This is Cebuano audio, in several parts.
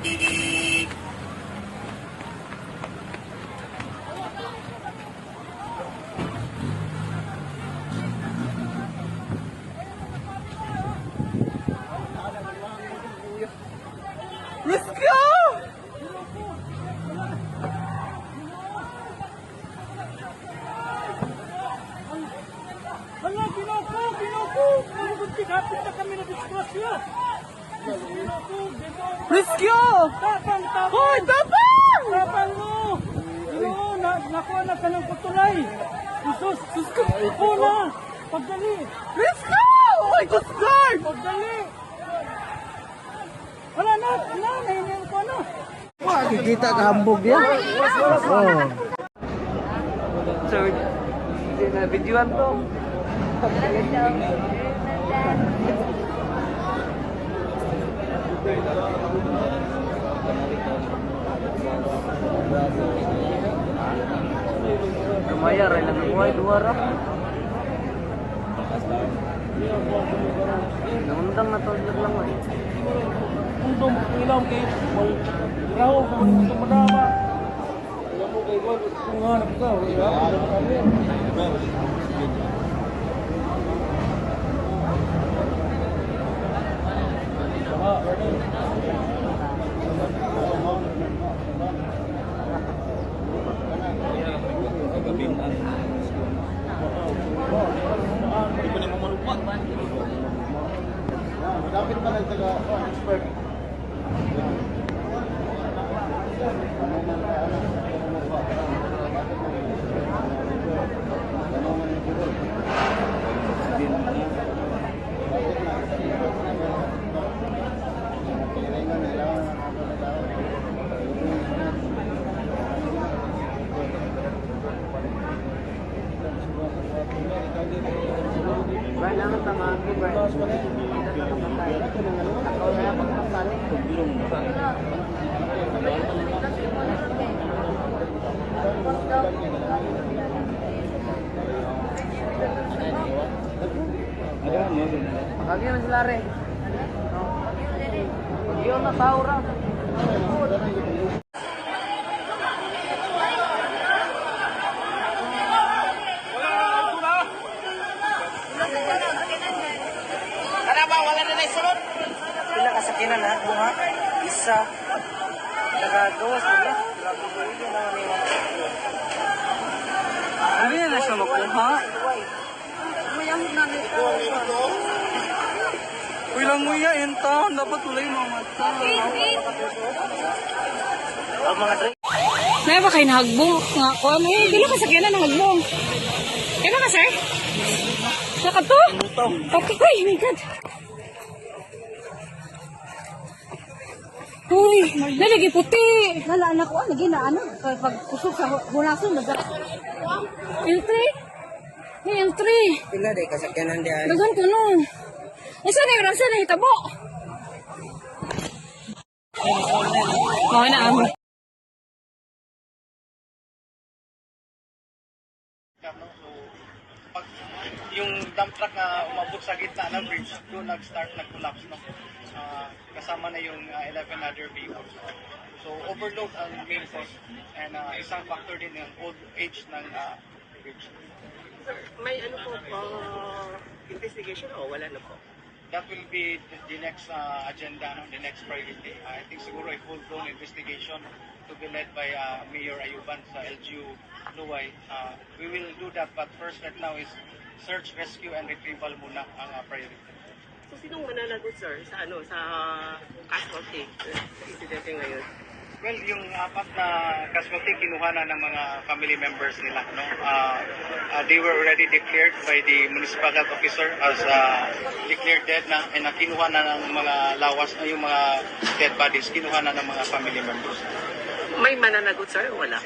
Let's go! Hala, ginoo ko, ginoo ko. Hapit na kami na disgrasya. Ginoo ko, ginoo. Rescue! Tapang, tapang. Hoy, tapang! Tapang mo. Ginoo, na, nakuha na ka ng putulay. Jesus, sus ko. Ako na. Pagdali, Rescue! Oh my God, guard! Pagdali. Wala na, wala, nahinil ko na. Kikita ka hambog yan. Oh. Sir, na videoan to. Lumaya, ray lang ang dua ra. Nangundang na to lang eh. Mundo mo kay raw kung tumadama. Wala mo kay kung hanap ka, wala ka. Dapat pa lang taga expert. Brian, ano tama? Brian? Ako na pagpasali. Pagkagyan na sila rin. Pagyon na tao ra. Pila ka sakinan ha, bunga? Isa. Nagagawas wala. Grabe ko yun naman yung. Hindi na siya makuha. Uy lang mo yan, in town. Dapat wala yung mga mata. May ba kayo nahagbong? Nga ko, ano eh, pila ka sakyanan nahagbong? Kailan ka, sir? Naka to? Okay, ay, my God. Uy, nalagi puti. Lala anak ko, lagi na ano, pag kusog sa hunason, nag L3? Hey, L3. Pila day kasakyanan di ay. Dagan ko nun. Isa na yun, isa na hitabo. Oo na, amo. No? So, pag yung dump truck na umabot sa gitna ng bridge, doon nag-start nag-collapse. No? Kasama na yung 11 other vehicles. So, overload ang main cause and isang factor din yung old age ng bridge. Sir, may ano po investigation o wala na po? That will be the next agenda, no? The next priority. I think siguro a full-blown investigation to be led by Mayor Ayuban sa LGU Luway. We will do that, but first right now is search, rescue, and retrieval muna ang priority. So sinong mananagot, sir, sa ano sa casualty sa insidente ngayon? Well, yung apat na casualty, kinuha na ng mga family members nila. No? They were already declared by the municipal health officer as declared dead na and kinuha na ng mga lawas, yung mga dead bodies, kinuha na ng mga family members. May mananagot, sir, o wala?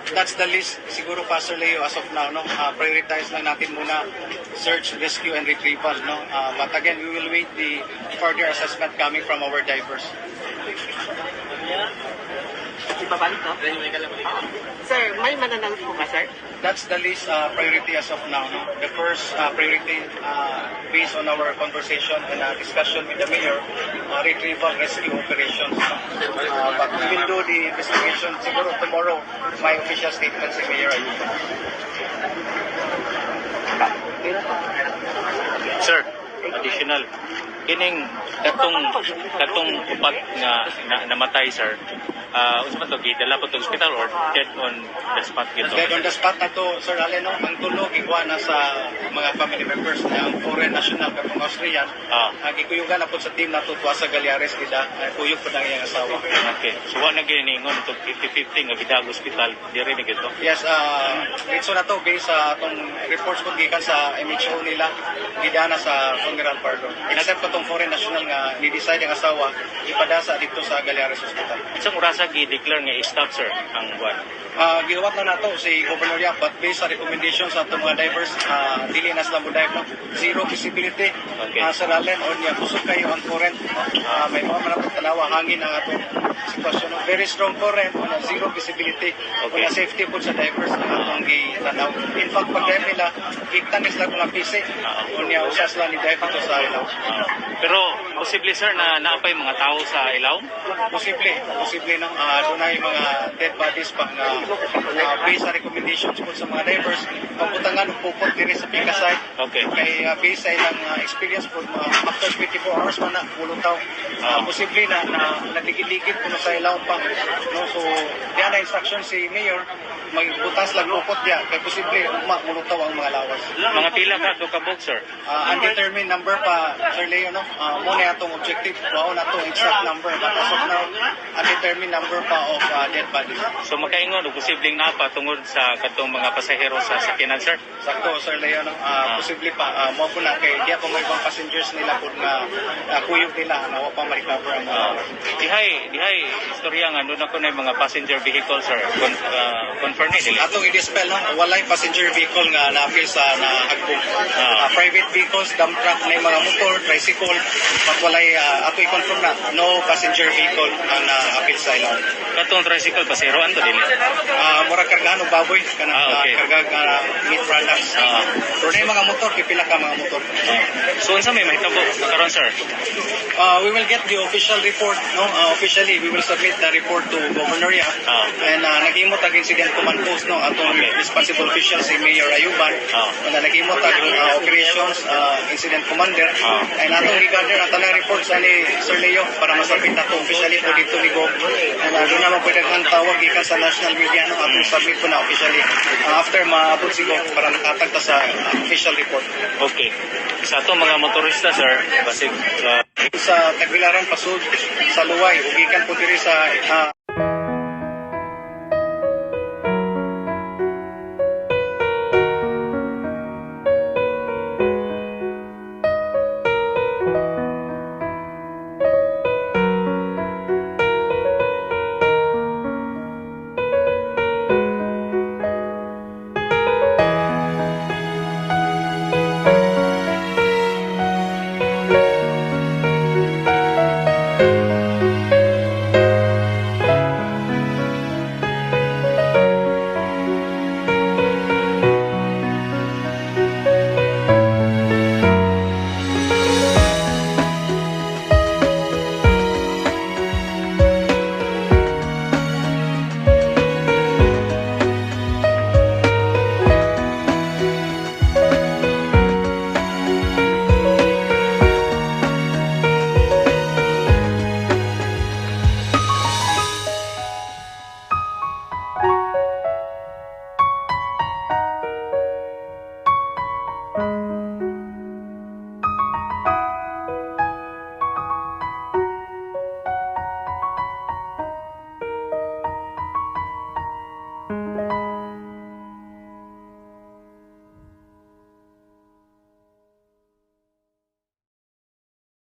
That's the list siguro, Pastor Leo, as of now, no? Prioritize lang natin muna search, rescue and retrieval, no? But again, we will wait the further assessment coming from our divers. Babalik, no? Sir, may mananagot po ba, sir? That's the least priority as of now. No? The first priority, based on our conversation and discussion with the mayor, retrieval rescue operations. But we will do the investigation siguro tomorrow. May official statement si Mayor Ayuban. Sir, additional. Kining katong upat nga na, namatay, sir. Unsa man to, gidala pa to ospital or dead on the spot gito? Dead on the spot na to, Sir Allen, no? Ang tulo, gikuha na sa mga family members na ang foreign national, katong Austrian. Ang gikuyugan na po sa team na to, tuwa sa Gallares, gida, kuyog po ng iyang asawa. Okay. So wa na giningon to 50-50 nga gidag ospital diri ni gito. Yes, ritso na to based sa atong reports po gikan sa MHO nila, gidana sa funeral parlor. Except katong foreign national nga ni-decide ang asawa ipadasa dito sa Gallares Hospital. Isang orasa gi-declare nga i-stop, sir, ang buwan? Gihuwat na nato si Governor Yap, but based sa recommendations sa atong mga divers, dili na sila mo dive, no? Zero visibility. Sir Allen, onya kusog kayo ang current. May mga manatong tanawa, hangin ang atong sitwasyon, no? Very strong current, onya zero visibility. Onya safety po sa divers ang atong gitanaw. In fact, pag dive nila, giktan sila mga pisi. Onya usa sila ni dive dito sa ilaw. Pero posible, sir, na naapay mga tao sa ilaw? Posible, posible, no. Dunay mga dead bodies pa nga based sa recommendations po sa mga divers, pagbutangan og pupot diri sa Pika site. Kay based sa ilang experience po, mga after 24 hours man na mulutaw. Posible na na naligid-ligid kuno sa ilaw pa. No, so diyan na instruction si Mayor magbutas lang pupot diya kay posible ugma mulutaw ang mga lawas. Mga pila ka do kabog, sir? Undetermined number pa, Sir Leo, no? Mo na atong objective, wao na to exact number. But as of now, undetermined number pa of dead bodies. So makaingon og posibleng napa tungod sa katong mga pasahero sa sakyanan, sir? Sakto, Sir Leo, no? Posible pa. Mo po na kay di pa may ibang passengers nila po nga kuyog nila na wa pa ma-recover ang mga lawas. Dihay istorya nga doon ako na mga passenger vehicle, sir. Confirm ni dili? Atong i-dispel, no? Walay passenger vehicle nga naapil sa nahagbong. Private vehicles, dump truck na yung mga motor, tricycle, but walay, ato i-confirm na, no passenger vehicle ang naapil sa ilaw. Katong tricycle pasahero anto dili? Mura kargahan og baboy kanang karga meat products. Pero na yung mga motor, pipila ka mga motor. So unsa may mahitabo karon, sir? We will get the official report, no? Officially, we will submit the report to Governor Yap. And naghimo tag incident command post, no? Atong responsible official si Mayor Ayuban. And naghimo tag operations incident commander. And atong gi-gather ang tanang reports ani Sir Leo para masubmit nato officially po dito ni Gov. And doon naman pwede ang tawag gikan sa national media, no? Atong submit po na officially after maabot si Gov para makatag ta sa official report. Okay. Sa atong mga motorista, sir, basig Sa Tagbilaran pasud sa Luway ug gikan po diri sa